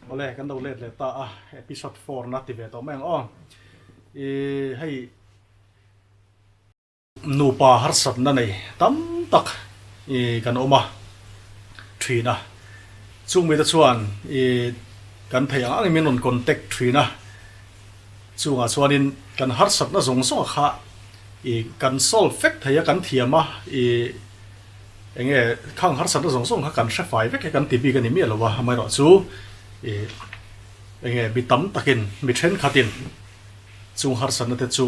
Awle kan lo let leh ta a, episode four na ti ve tawh mai ang aw. Ih hei nupa harsatna nei tam tak ih kan awm a thin a, chung mite chuan ih kan theih ang angin min rawn contact thin a, chungah chuanin kan harsatna zawng zawng kha ih kan solve vek thei a, kan thiam a ih. Enge khang harsatna zawng zawng kha kan hre fai vek e kan ti bik a ni miah lo a, amaherawhchu ih enge mi tam takin mi thenkhatin chung harsatna te chu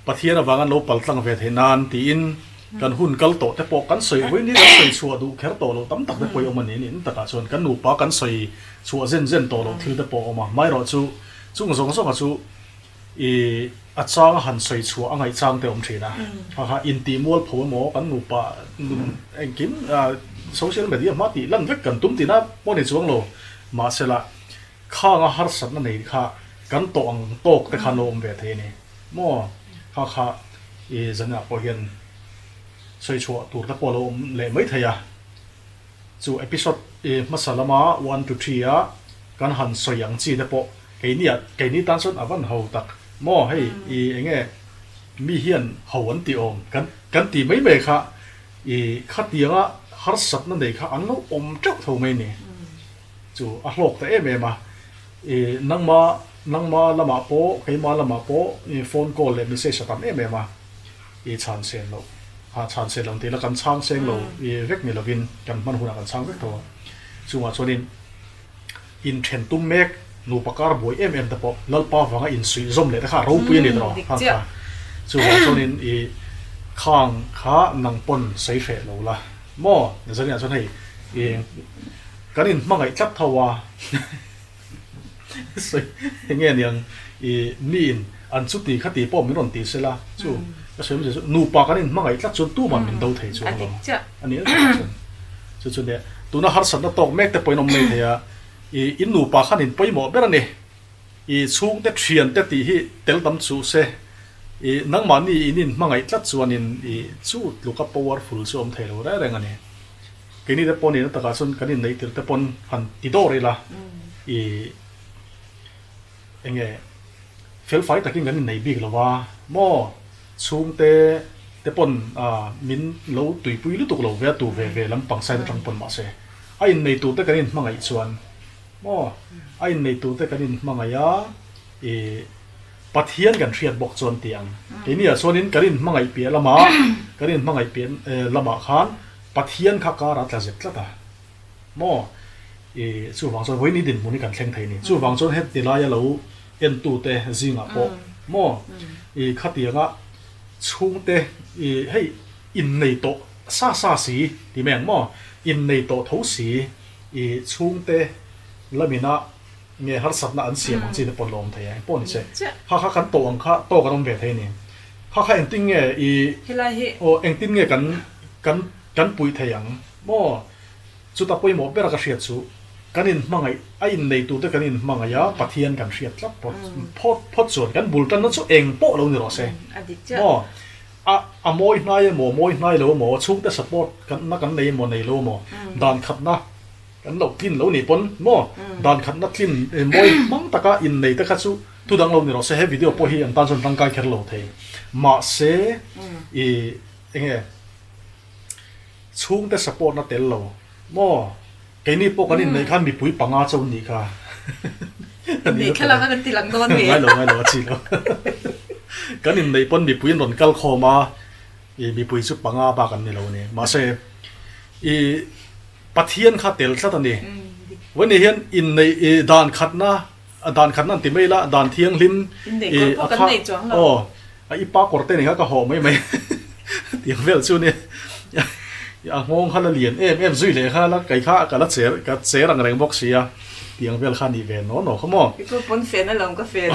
Pathian avanga an lo pal tlang ve theih nan tiin kan hun kal tawh te pawh kan sawi vawi ni kan sawi chhuah duh kher tawh loh tam tak te pawh i awm a ni niin takah chuan kan nupa kan sawi chhuah zen zen tawh loh thil te pawh a awm a, amaherawhchu chung zawng zawnga chu I a chang a han sawi chhuah a ngaih chang te awm thin a, kha kha intih mualpho emaw kan nupa nun engkim social media hma tih lan vek kan tum tihna pawh ni chuang lo. Mahsela khang a harsatna nei kha kan tawh ang tawk te khan lo awm ve thei a ni maw? Kha kha i zanah pawh hian sawi chhuah tur te pawh a lo awm leh mai thei a. Chu episode hmasa lama one to three a kan han sawi ang chi te pawh keini ah keini tan chuan a van ho tak maw hei i enge mi hian ho an tih awm kan kan tih mai mai kha i khatianga harsatna nei kha an lo awm teuh tho mai ni chu a hlawk ta em em a i nangma nangma lamah pawh keima lamah pawh i phone call leh message a tam em em a. I chhan sen loh a chhan sen lo tih la kan chhang seng lo i vek ni lovin kan hman hunah kan chhang vek tho a. Chungah chuanin inthen tum mek nupa kar buai em em te pawh Lalpa vanga insuih zawm leh te kha a ropui a ni tawh khang kha. Chuvang chuanin i khang kha nang pawn sawi hreh lo la maw zaniah chuan hei i kan inhmangaih tlat tho a. Sawi enge niang i miin an chuti khati pawh min rawn ti sela chu ka sawi awmzia chu nupa kan inhmangaih tlat chuan tuman min do thei chuang lo a ni chuan chu chu nia tuna harsatna tawk mek te pawhin awm mai thei a i in nupa khan in pawimawh ber a ni i chhungte thiante tih hi tel tam chuh se i nangmahni in inhmangaih tlat chuanin i chu tluka powerful chu awm thei lo reng reng a ni. Keini te pawh nihna takah chuan kan inneih tirh te pawn han ti dawr ila i enge felfai takin kan innei bik lo va maw chhungte te pawn min lo tuipui lutuk lo ve a tu ve ve lampang side atang pawn mahse a innei tur te kan inhmangaih chuan maw a innei tur te kan inhmangaih a i Pathian kan hriat bawk chuan ti ang keini ah chuanin kan inhmangaih piah lamah kan inhmangaih piah lamah khan Pathian kha kar a tla zet tlat a maw? I chuvang chuan vawiin i dinhmun hi kan thleng thei a ni. Chuvang chuan heti laia lo entute zingah pawh maw i khatianga chhungte i hei innei tawh sa sa si ti mai ang maw? Innei tawh tho si i chhungte lamina nge harsatna an siam ang chi te pawh an lo awm thei a, engpawh ni se. Kha kha kan tawh ang kha tawk an awm ve thei a ni. Kha kha engtin nge i aw engtin nge kan kan kan puih thei ang maw? Chuta pawimawh bera ka hriat chu kan inhmangaih a inneitute kan inhmangaih a Pathian kan hriat tlat phawt phawt phawt chuan kan bul tanna chu eng pawh lo ni rawh se maw? A a mawi hnai emaw mawi hnai lo emaw chhungte support kan na kan nei emaw nei lo emaw dan khatna Kan lo tlin lo nih pawn maw dan khatna tlin mawi hmang taka innei te kha chu thu dang lo ni rawh se he video pawh hi an tan chuan tangkai kher lo thei mahse i enge chhungte support na tel lo maw keini pawh kan inneih khan mipui panga chauh an nih kha Inneih thlalak a kan ti lang dawn nge ngai lo ngai lo a chi lo kan inneih pawn mipui an rawn kal khawm a i mipui chu panga bak an ni lo a ni mahse i Pathian kha tel tlat a ni. Vawiin hian inneih i dan khatna, dan khatna an ti mai la, dan thianghlim i a kha aw a i pa kawr te nih kha ka hawh mai mai tiang vel chu nia. A nghawng kha la lian em em zui leh kha la kei kha ka la cher ka cher ang reng bawk si a, tiang vel kha nih ve naw naw kha maw. I pawn fen alawm ka fen.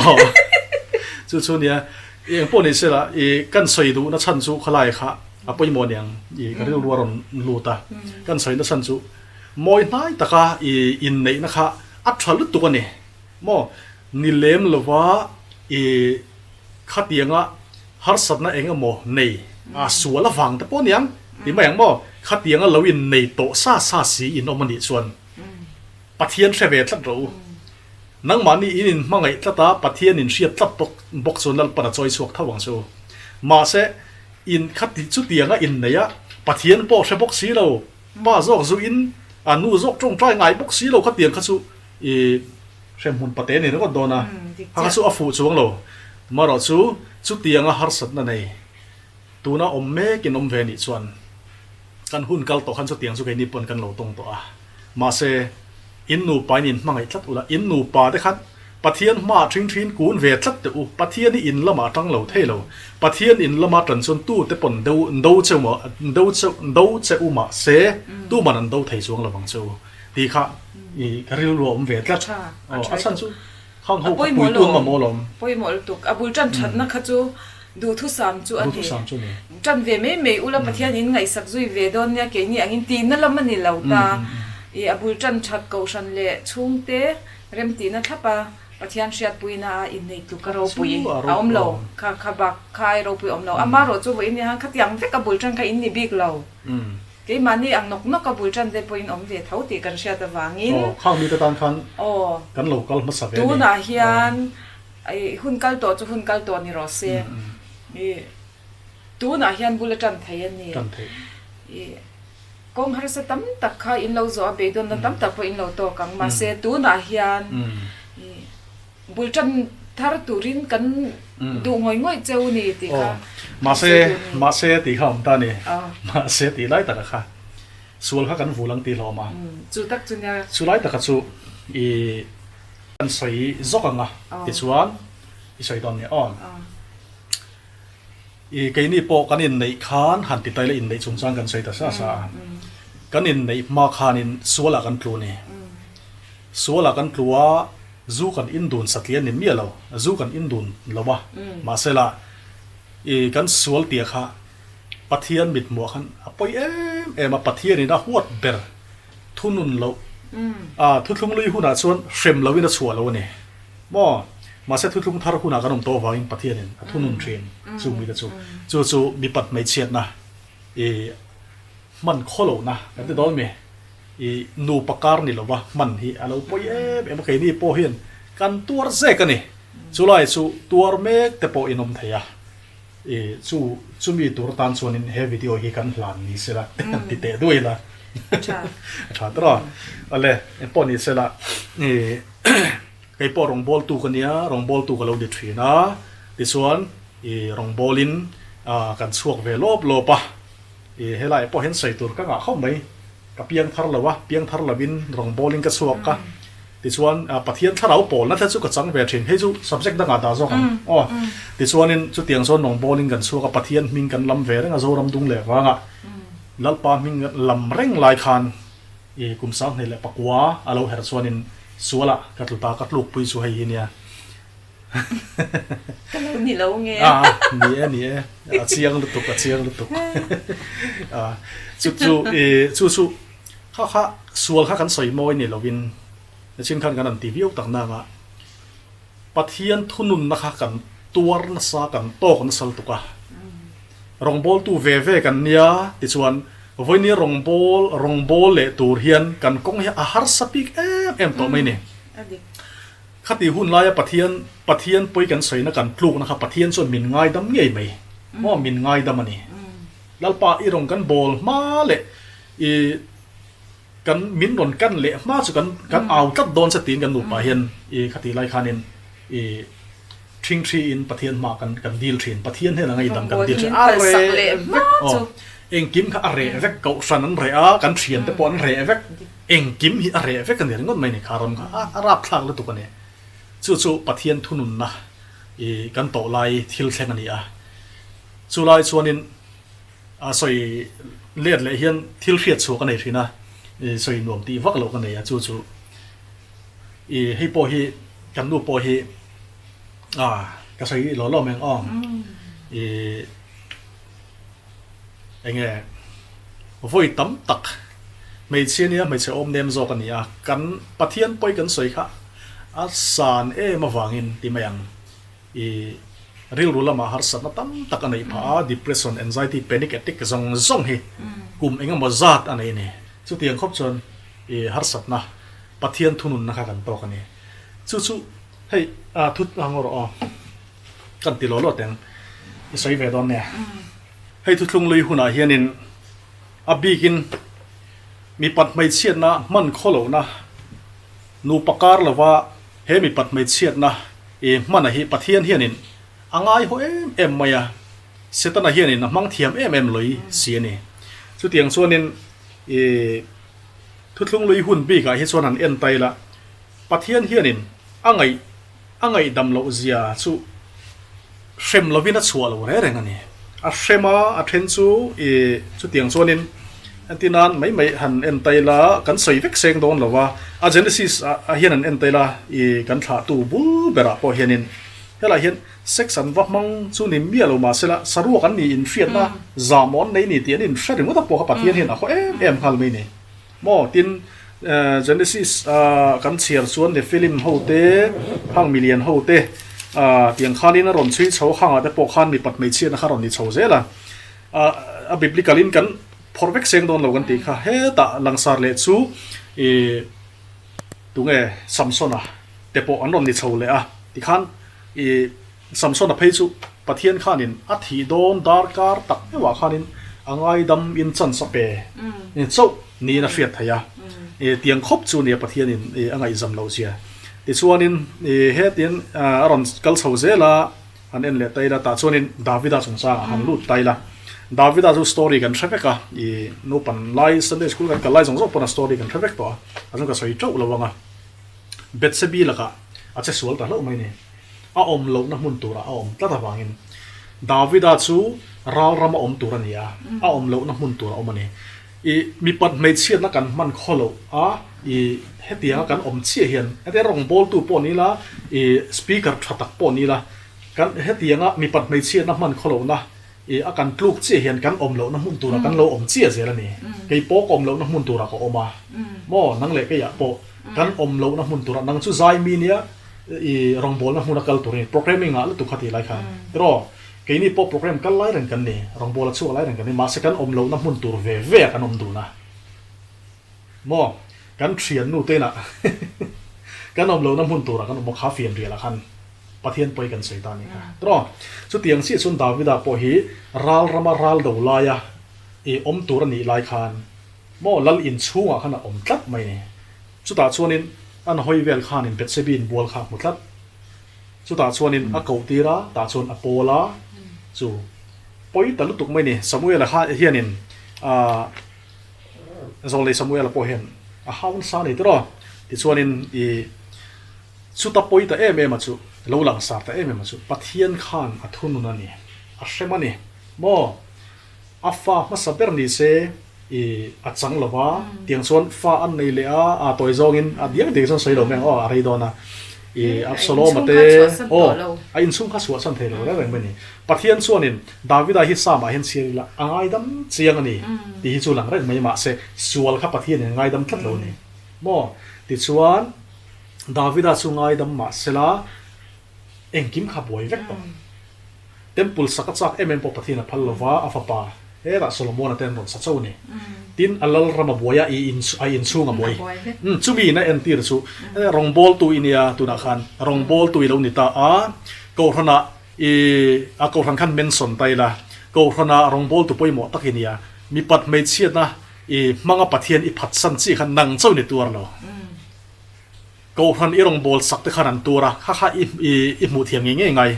Chu chu nia, eng pawh ni se la i kan sawi duhna chhan chu khalai kha. A pawimawh aniang i ka rilru a rawn lut a, kan sawi nasa chu mawi hnai taka i inneihna kha a tha lutuk a ni maw? Ni lem lova i khatianga harsatna eng emaw nei a sual avang te pawh aniang ti mai ang maw? Khatianga lo innei tawh sa sa si in awm a nih chuan. Pathian hre ve tlat rawh u. Nangmahni in inhmangaih tlat a, Pathian in hriat tlat bawk bawk chuan Lalpan a chawi chhuak tho ang che u. Mahse, in kha ti chutianga innei a, Pathian pawh hre bawk si lo, pa zawk zu in, a nu zawk tawngtai ngai bawk si lo khatiang kha chu i hremhmun pate a ni ringawt dawn a, kha kha chu a fuh chuang lo. Marawh chu chutianga harsatna nei tuna awm mekin awm ve nih chuan kan hun kal tawh khan chutiang chu keini pawn kan lo tawng tawh a. Mahse, in nupa in inhmangaih tlat ula, in nupa te khan Pathian hmaah ṭhing ṭhin kun ve tlat teh u, Pathian hi in lamah ṭang lo thei lo, Pathian in lama ṭan chuan tu te pawn do do che u do che do che u mah se tuman an do thei chuang lo vang che u tih kha i ka rilru a awm ve tlat. Aw, a chhan chu khang ho kha puitu an mamawh alawm. Pawimawh lutuk, a bul ṭan ṭhatna kha chu duhthusam chu a ni. Duhthusam chu a ni. Ṭan ve mai mai ula Pathian in ngaihsak zui ve dawn nia keini angin tihna lam a ni lo ta. I a bul ṭan ṭhat kohhran leh chhungte Remtihna thlap a, Pathian hriatpuina a innei tluk a ropui a awm lo, kha kha bak kha ai ropui a awm lo. Ama erawh chu vawiin nia khatiang vek a bul tan kha in ni bik lo. Keimahni ang nawk nawk a bul tan te pawhin awm ve tho tih kan hriat avangin. Aw, khang mite tan khan kan lo kal hmasa ve a ni. Tunah hian hun kal tawh chu hun kal tawh ni rawh se. Tunah hian bul a tan thei a ni. Tan thei. Kawng harsa tam tak kha in lo zawh a, beidawnna tam tak pawh in lo tawk ang. Mahse, tunah hian bul tan thar turin kan duh ngawih ngawih cheu ni tih kha Mahse, mahse tih kha awm ta a ni. Mahse tih lai taka kha sual kha kan vul ang tih hlawm a. Chu tak chu nia. Chu lai taka chu i kan sawi zawk ang a, tichuan i sawi dawn nia aw. I keini pawh kan inneih khan han ti taila inneih chungchang kan sawi ta sa sa a. Kan inneih hma khanin sualah kan tlu a ni. Sualah kan tlu a, zu kan indun satliah a ni miah lo, zu kan indun lo a. Mahsela i kan sual tia kha Pathian mithmuah khan a pawi em em a, Pathianin a huat ber thunun loh a, thuthlung lui hunah chuan hrem loin a chhuah lo a ni. Maw? Mahse thuthlung thar hunah kan awm tawh avangin Pathianin a thunun thin chu mite chu. Chu chu mipat hmeichhiatna i hman khaw lohna kan ti dawn mi? I nupa kar ni lova hman hi a lo pawi em em a, keini pawh hian kan tuar zek a ni. Chulai chu tuar mek te pawh in awm thei a, i chu chumi tur tan chuanin he video hi kan hlan ni sela kan ti teh duai la. A tha tawh a, awle engpawh ni sela i. Kei pawh rawngbawltu ka nia, rawngbawltu ka lo ni thin a, tichuan i rawngbawlin kan chhuak ve lawp lawp a, i helaiah pawh hian sawi tur ka ngah khawp mai, ka piang thar lo a, piang thar lovin rawngbawlin ka chhuak a, tichuan Pathian thlarau pawlna te chu ka chang ve thin, hei chu subject dangah dah zawk ang aw, tichuanin chutiang chuan rawngbawlin kan chhuak a, Pathian hming kan lam ve reng a, Zoram dung leh vangah Lalpa hming lam reng lai khan. I kum 2009 a lo herh chuanin sualah ka tlu ta, ka tlukpui chu hei hi nia. Ka lo ni lo nge. A, ni e, ni e. A chiang lutuk, a chiang lutuk. A, chu chu, i, chu chu, kha kha sual kha kan sawi mawi ni lovin, nichin khan kan han ti viau tak nanga, Pathian thununna kha kan tuar nasa, kan tawk nasa lutuk a. Rawngbawltu ve ve kan nia tichuan vawinia rawngbâwl rawngbâwl leh tur hian kan kawng hi a harsa bik em em tawh mai ni. Khati hun laia Pathian Pathian pawi kan sawina kan tlukna kha Pathian chuan min ngaidam ngei mai maw min ngaidam a ni. Lalpa i rawn kan bâwl hma leh i kan min rawn kan leh hma chu kan kan au tlat dawn che tiin kan nupa hian i khati lai khanin i Ṭhing ṭhiin Pathian hma kan kan dil ṭhin. Pathian hnenah ngaidam kan dil ṭhin. A reh vek aw. Engkim kha a reh vek. Kohhran an reh a, kan ṭhiante pawh an reh vek. Engkim hi a reh vek a ni ringawt mai ni kha ram kha. A rapthlak lutuk a ni. Chu chu Pathian thununna i kan tawh lai thil thleng a ni a. Chu lai chuanin a sawi let leh hian thil hriat chhuak a nei ṭhin a, i sawi nuam tih vak loh ka nei a. Chu chu i hei pawh hi kan nu pawh hi. A, ka sawi lo lo meng aw. I enge vawi tam tak hmeichhia nia hmeichhe awm nem zawk a ni a, kan Pathian pawi kan sawi kha a san em avangin ti mai ang. I rilru lamah harsatna tam tak a neih phah a, depression, anxiety, panic attack zawng zawng hi kum engemaw zat a nei a ni. Chutiang khawp chuan i harsatna. Pathian thununna kha kan tawk a ni. Chu chu hei a thu ang rawh aw kan ti law law teng i sawi ve dawn nia. Hei thuthlung lui hunah hianin a bikin mipat hmeichhiatna hman khaw lohna nupa kar lova he mipat hmeichhiatna i hmana hi Pathian hianin a ngaihaw em em mai a, Setana hianin a hmang thiam em em lawih si a ni. Chutiang chuanin i Thuthlung lui hun bikah hi chuan han en ta ila, Pathian hianin a ngaih a ngaihdam loh zia chu hrem lovin a chhuah lo reng reng a ni. A hrem a, a then chu i chutiang chuanin entir nan mai mai han en ta ila, kan sawi vek seng dawn lo va, a Genesis ah hian han en ta ila i kan thlahtu bul berah pawh hianin helaiah hian sex an va hmang chu ni miah lo mahsela saruak an ni inhriatna zahmawh an nei ni tih an inhre ringawt a pawh kha Pathian hian a haw em em nghal mai ni. Maw tin Genesis kan chhiar chuan Nephilim ho te, hang milian ho te tiang khanin a rawn chhui chho hangah te pawh khan mipat hmeichhiatna kha rawn ni chho zel a. A biblical in kan phawrh vek seng dawn lo kan tih kha hetah langsar leh chu i tunge Samsona te pawh an rawn ni chho leh a tikhan i Samsona phei chu Pathian khanin a thih dawn darkar tak meuhah khanin a ngaidam in chance a pe chauh niin a hriat theih a, tiang khawp chu nia Pathianin a ngaihzam loh zia. Tichuanin hetin a rawn kal chho zel a, han en leh ta ila tah chuanin Davida chungchangah han lut ta ila. Davida chu story kan hre vek a, i naupan lai Sunday school kan kal lai zawng zawng pawn a story kan hre vek tawh a, a chu ka sawi teuh lo ang a. Bethsebi lakah a che sual ta hlauh mai ni. A awm lohna hmun turah a awm tlat avangin Davida chu ral rama awm tur a ni a, a awm lohna hmun tur a awm a ni. I mipat hmeichhiatna kan hman khaw loh a, i hetianga kan awm chiah hian hetia rawngbawltu pawh ni ila, i speaker tha tak pawh ni ila, kan hetianga mipat hmeichhiatna hman khaw lohna i a kan tluk chiah hian kan awm lohna hmun turah kan lo awm chiah zel a ni. Kei pawh ka awm lohna hmun turah ka awm a, maw nang leh keiah pawh kan awm lohna hmun turah nang chu zai mi nia, I rawngbawlna hmuna kal turin programming ah lutuk kha tih lai khan tiraw keini pawh program kal lai reng kan ni, rawngbawla chhuak lai reng kan ni, mahse kan awm lohna hmun tur ve ve ah kan awm dun a maw kan thiannu te inah kan awm lohna hmun turah kan awm a kha fian rial ah khan Pathian pawi kan sawi ta a nih kha tiraw chutiang chiah chuan Davida pawh hi ral rama ral do laia i awm tur a nih lai khan maw lal inchhungah khan a awm tlat mai ni. Chutah chuanin an hawi vel khanin Bethsebi inbual kha a hmu tlat. Chutah chuanin a koh tir a, tah chuan a pawl a, chu pawi ta lutuk mai ni. Samuela kha hianin aah Zawlei Samuela pawh hian a hau nasa a ni tiraw? Tichuanin i chuta pawi ta em em a chu, lo langsar ta em em a chu Pathian khan a thunun a ni, a hrem a ni maw? A fa hmasa ber ni se i a chang lo va, tiang chuan fa an nei leh a, a tawi zawngin a diak diak chuan sawi lo mai ang aw, a rei dawn a, i Absalom-a te aw a inchhung kha chhuahsan thei lo reng reng mai a ni. Pathian chuanin Davida hi Psalm-ah hian chhiar ila a ngaidam chiang a ni tih hi chu lang reng mai mahse sual kha Pathianin a ngaidam tlat lo a ni maw? Tichuan Davida chu ngaidam mahsela engkim kha buai vek tawh. Temple sak a chak em em pawh Pathian a phal lo va, a fapa herah Solomon-a te an rawn sa cho a ni. Tin, a lal ram a buai a, i in a inchhung a buai. Umm, chumi in a entir chu rawngbawltu i nia tunah khan rawngbawltu i lo ni ta a, Kohhranah i a Kohhran khan mention ta ila, Kohhranah rawngbawltu pawimawh tak i nia, mipat hmeichhiatna i hmanga Pathian i phatsan chiah khan nang chauh ni tuar lo. Kohhran i rawngbâwl sak te khan an tuar a, kha kha i i hmuh thiam ngei ngei ngai.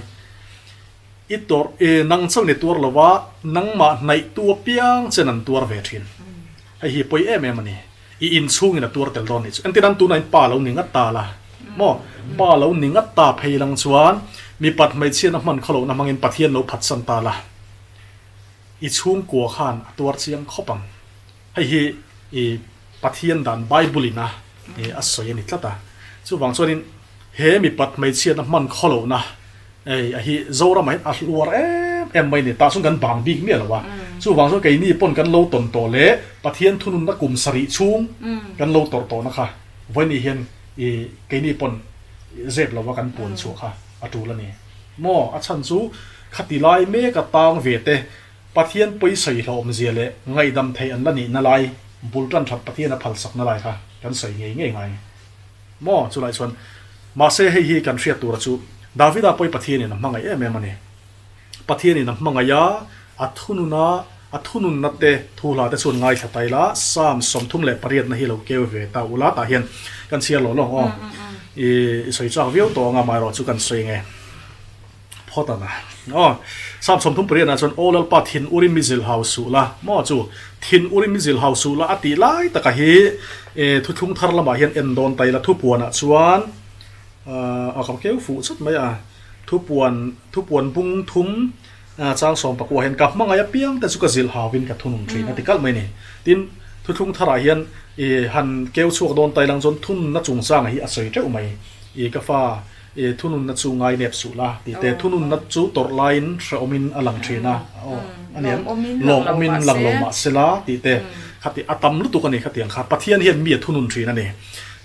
I tawrh i nang chauh ni tuar lo va, nangmah hnaihtu apiang chen an tuar ve thin. Hei hi pawi em em a ni. I inchhungin a tuar tel dawn nih chu. Entir an tunah in pa lo ni ngat ta la maw? Pa lo ni ngat ta phei lang chuan mipat hmeichhiatna hman khaw lohna hmangin Pathian lo phatsan ta la. I chhungkua khan a tuar chiang khawp ang. Hei hi i Pathian dan Bible in a a sawi a ni tlat a. Chuvang chuanin he mipat hmeichhiatna hman khaw lohna ei a hi Zoramah hian a hluar em em mai a ni. Tah chuan kan bang bik miah lo a. Chuvang chuan keini pawn kan lo tawn tawh leh Pathian thununna kum sarih chhung kan lo tawrh tawhna kha vawiin hian i keini pawn zep lova kan puan chhuah kha a tul a ni. Maw a chhan chu khati lai mek a tang ve te Pathian pawisawi hlawhawmzia leh ngaihdam theih an la nihna lai, bul tan that Pathian a phalsakna lai kha kan sawi ngei ngei ngai. Maw? Chulai chuan, Mahse hei hi kan hriat tura chu Davida pawi Pathianin a hmangaih em em a ni. Pathianin a hmangaih a, a thunun a, a thununna te thu hla te chuan ngaithla ta ila, Psalm 38 na hi lo keu ve ta ula tah hian kan chhiar lo lawng aw. I sawi chak viau tawh ang a, amaherawh chu kan sawi nge phawt ang a. Aw, Psalm 38 ah chuan Aw Lalpa thin uri mi zilh hau suh la, maw chu thin uri mi zilh hau suh la a tih lai taka hi thuthlung thar lamah hian en dawn ta ila thupuanah chuan a ka keu fuh chut mai a. Thupuan thupuan bung thum chang 14 hian ka hmangaih apiang te chu ka zilh hauin ka thunun thin a ti kalh mai a ni. Tin, thuthlung tharah hian i han keu chhuak dawn tai lang chuan thununna chungchanga hi a sawi teuh mai. I ka fa i thununna chu ngai nep suh la tih te, thununna chu tawrh laiin hrehawmin a lang thin a, aw a ni em? Lawmawmin lang lo mah se la tih te khati a tam lutuk a ni khatiang kha. Pathian hian mi a thunun thin a ni.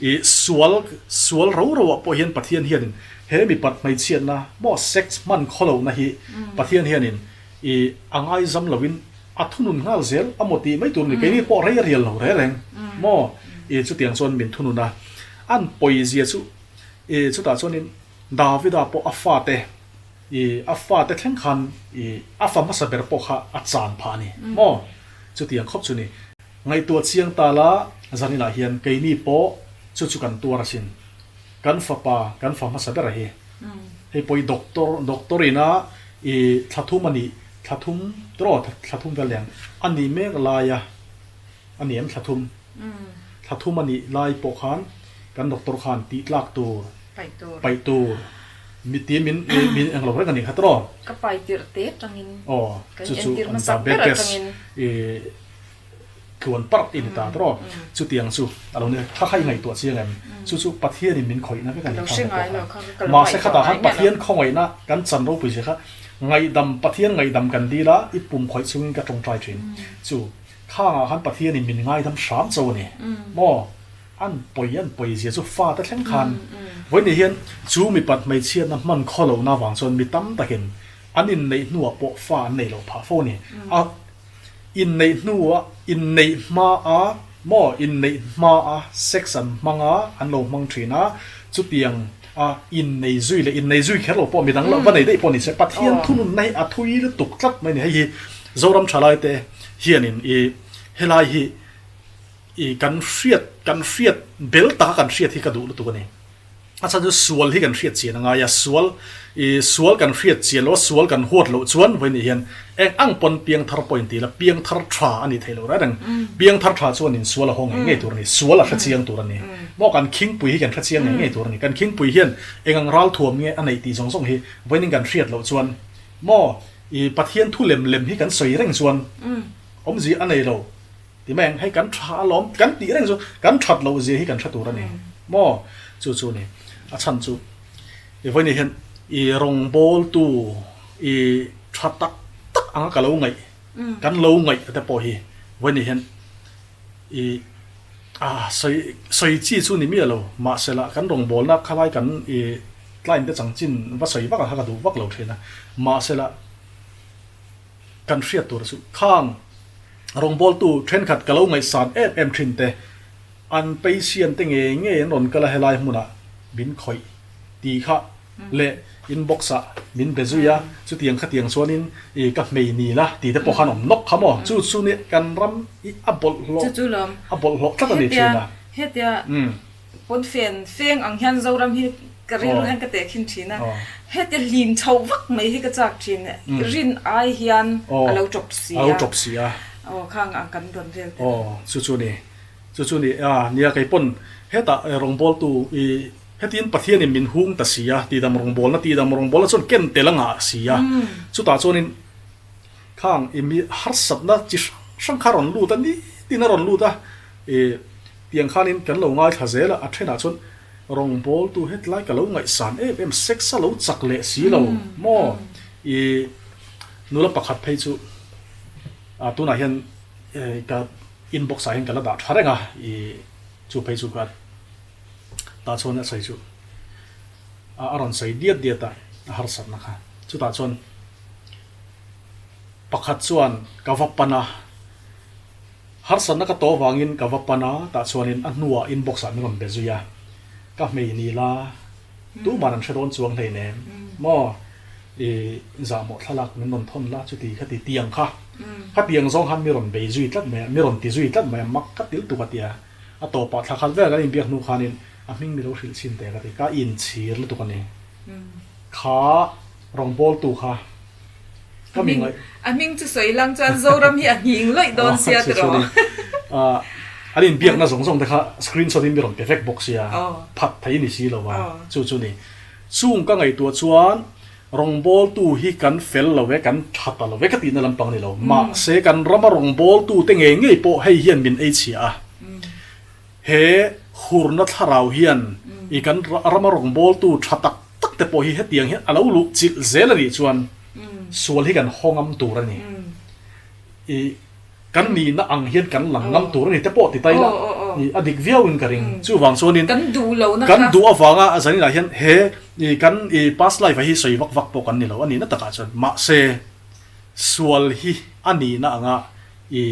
I sual sual ro roah pawh hian Pathian hianin He mipat hmeichhiatna maw sex hman khawlohna hi Pathian hianin i a ngaizam loin a thunun nghal zel a maw tih mai tur a ni. Keini pawh rei a rial lo reng reng maw i chutiang chuan min thunun a. An pawizia chu i chutah chuanin Davida pawh a fate i a fate thleng khan i a fa hmasa ber pawh kha a chan phah a ni maw chutiang khawp chu ni. Ngaihtuah chiang ta la zaninah hian keini pawh chu chu kan tuar asin. Kan fapa, kan fa hmasa ber a hi. Hei pawh i doctor, doctor ina i thla thum a nih, thla thum tawh thla thum vel lian a nih mek lai a, a ni em thla thum? Thla thum a nih lai pawh khan kan doctor khan tih tlak tur, paih tur, mi ti min min englo reng a nih kha tawh. Ka pai tirh te atangin, kan entir hmasak ber atangin. I Tluan parh i ni ta tawh. Chutiang chu a lo ni. Kha kha i ngaihtuah chiang em? Chu chu Pathianin min khawihna vek a ni kha ka pawh kha. Mahse khatah khan Pathian khawngaihna kan chan ropui zia kha ngaihdam, Pathian ngaihdam kan dil a, i pum khawih chungin ka tawngtai thin. Chu khangah khan Pathianin min ngaidam hram cho a ni. Maw? An pawi an pawi zia chu fate thleng khan vawiin hian chu mipat hmeichhiatna hman khaw lohna avang chuan mi tam takin an inneih hnuah pawh fa an neih loh phah fo a ni. A Inneih hnua, inneih hmaa maw, inneih hmaa sex an hmang a, an lo hmang thin a, chutiang a innei zui leh innei zui kher lo pawh midang lo va nei daih pawh ni se, Pathian thununna hi a thui lutuk tlat mai a ni. Hei hi Zoram thalaite hianin i helai hi i kan hriat kan hriat bel taka kan hriat hi ka duh lutuk a ni. A chhan chu sual hi kan hriat chian a ngai a, sual i sual kan hriat chian loh a, sual kan huat loh chuan vawiin hian eng ang pawn piangthar pawh inti ila piangthar tha a nih theih loh reng reng. Piangthar tha chuan in sual a haw ngei ngei tur a ni, sual a hre chiang tur a ni. Maw kan khingpui hi kan hre chiang ngei ngei tur a ni. Kan khingpui hian eng ang ralthuam nge a neih tih zawng zawng hi vawiin kan hriat loh chuan maw i Pathian thu lem lem hi kan sawi reng chuan awmzia a nei lo. Ti mai ang, hei kan tha alawm, kan tih reng chu kan that loh zia hi kan hre tur a ni maw? Chu chu a ni. A chhan chu i vawiin hian i rawngbawltu i tha tak tak anga ka lo ngaih, kan lo ngaih te pawh hi vawiin hian i a sawi sawi chi chu ni miah lo. Mahsela kan rawngbawlna khalai kan i client te changchin va sawi vak ang kha ka duh vak lo thin a. Mahsela. Kan hriat tur chu khang rawngbawltu thenkhat ka lo ngaihsan em em thin te, an patient te ngei ngei an rawn kal a helai hmunah min khawih tih kha leh inbox ah min be zui a, chutiang khatiang chuanin i ka hmei ni la tih te pawh khan awm nawk kha maw, chu chu nia kan ram i a bawlhhlawh a bawlhhlawh tlat a ni thin a. Hetia Pawnfen feng ang hian Zoram hi ka rilru hian ka tehkhin thin a, heti hlim chhoh vak mai hi ka chak thin, rin ai hian a lo tawp si a, a lo tawp si a, aw khang ang kan dawn vel te. Aw chu chu ni, chu chu ni a nia kei pawn hetah rawngbawltu i hetin Pathianin min hung ta si a, tihdam rawngbawlna tihdam rawngbawlna chuan ken tel a ngah si a, chutah chuanin khang i mi harsatna chi hrang hrang kha a rawn lut a, nitin a rawn lut a, i. Tiang khanin kan lo ngaithla zel a, a thenah chuan rawngbawltu hetlai ka lo ngaihsan em em, sex a lo chak leh si lo maw? I nula pakhat phei chu a tunah hian ka inbox ah hian ka la dah tha reng a, i chu phei chu ka tah chuan a sawi chu a rawn sawi diat diat a, a harsatna kha. Chutah chuan pakhat chuan ka va pan a. Harsatna ka tawh vangin ka va pan a, tah chuanin a hnuah inbox ah min rawn be zui a. Ka hmei ni la, tuman an hre dawn chuang hleinem maw? I zahmawh thlalak min rawn thawn la, chuti kha ti tiang kha. Khatiang zawng khan mi rawn bei zui tlat mai a, mi rawn ti zui tlat mai a, mak ka til tuk a ti a. A tawpah thla khat vel kan inbiak hnu khanin a hming mi lo hrilh chhin teh ka ti, ka inchhir lutuk a ni. Kha rawngbawltu kha ka mi ngaih. A hming chu sawi lang chuan Zoram hi a nghing lawih dawn sia tiraw. An inbiakna zawng zawng te kha screenshot in mi rawn pe vek bawk sia, phat thei ni si lo a, chu chu ni. Chung ka ngaihtuah chuan rawngbawltu hi kan fel lo e, kan tha ta lo e ka tihna lampang a ni lo. Mahse kan rama rawngbawltu te ngei ngei pawh hei hian min ei chhia a. He hurna thlarau hian i kan rama rawngbawltu tha tak tak te pawh hi hetiang hian a lo luh chilh zel a nih chuan sual hi kan haw ngam tur a ni. I kan nihna ang hian kan lang ngam tur a ni te pawh ti ta ila i a dik viau in ka ring. Chuvang chuanin kan duh lohna kan duh avanga zaninah hian he i kan i past life ah hi sawi vak vak pawh kan ni lo a nihna takah chuan mahse sual hi a nihna anga I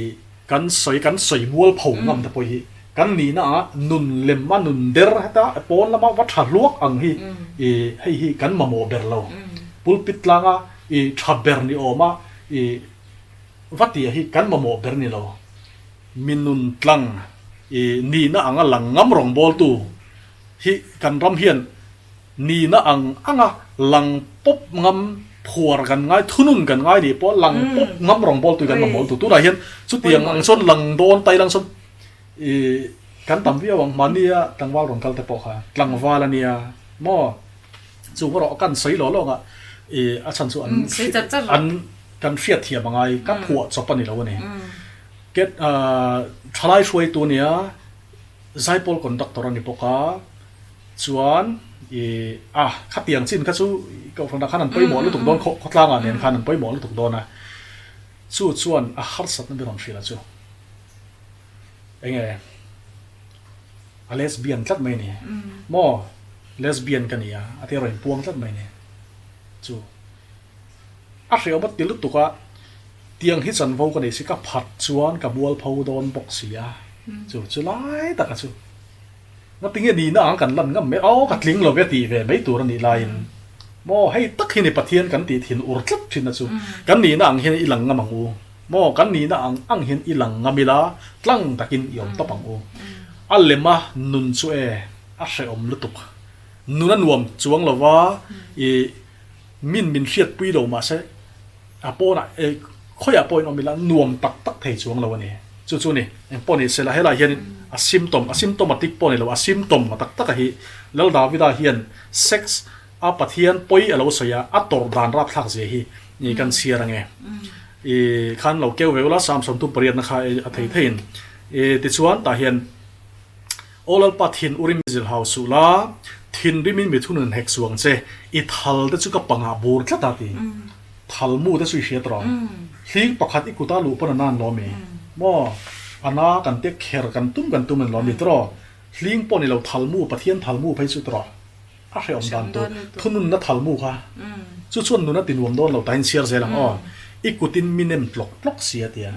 kan sawi kan sawi mual pho ngam te pawh hi kan nihna anga nun lem a nun der heta pawn lama va tha hluak ang hi i hei hi kan mamawh ber lo. Pulpit tlanga i tha ber ni awma i va tia hi kan mamawh ber ni lo. Mi nun tlang i nihna anga lang ngam rawngbawltu hi kan ram hian Nihna ang anga lang pawp ngam phuar kan ngai, thunun kan ngai nih pawh lang pawp ngam rawngbawltu hi kan mamawh lutuk. Tunah hian chutiang ang chuan lang dawn tai lang chuan ih kan tam viau ang. Mahnia tlangval rawn kal te pawh kha tlangval a nia maw? Chu erawh kan sawi lawh lawng a ih a chhan chu an an kan hriatthiam a ngai ka phuah chawp a ni lo a ni. Ket thalai hruaitu a nia Zaipawl conductor a ni bawk a. Chuan i a khatiang chin kha chu kohhranah khan an pawimawh lutuk dawn khaw khawtlangah nen khan an pawimawh lutuk dawn a, chu chuan a harsatna ber rawn hrilh a chu enge a lesbian tlat mai a ni maw lesbian ka ni a a ti a rawn inpuang tlat mai a ni chu a hrehawm a ti lutuk a tiang hi chanvo ka nei si ka phat chuan ka mualpho dawn bawk si a chu chu lai taka chu. Ngatinge nihna ang kan lan ngam mai aw ka tling lo ve tih ve mai tur a nih laiin maw hei tak hi ni Pathian kan tih thin ur tlat thin a chu kan nihna ang hian i lang ngam ang u maw kan nihna ang ang hian i lang ngam ila tlang takin i awm tawp ang u a lema nun chu e a hrehawm lutuk nun a nuam chuang lova i min min hriatpui lo mahse A pawnah e khawiah pawhin awm ila nuam tak tak thei chuang lo a ni. Chu chu ni, eng pawh ni sela helaiah hianin a symptom, a symptomatic pawh ni lo, a symptom a tak taka hi Lal Davida hian sex a Pathian pawi a lo sawi a, a tawrh dan rapthlak zia hi i kan chhiar ange. I khan lo keu ve ula Psalm 38 na kha a thei theiin. I tichuan tah hian Aw Lalpa thin urim i zilhau suh la, thinrimin mi thunun hek suang che, i thal te chu ka pangah bur tlat a ti. Thal mu te chu i hriat rawh. Hling pakhat i kuta luh pawn a nan lawm i. Maw? A na kan tia kher kan tum kan tum an lawm i tiraw? Hling pawh ni lo thal mu, Pathian thal mu phei chu tiraw? A hrehawm dan tur thununna thal mu kha. Chu chuan nun a ti nuam dawn lo tahin chhiar zel ang aw. I kutin mi nem tlawk tlawk si a tia.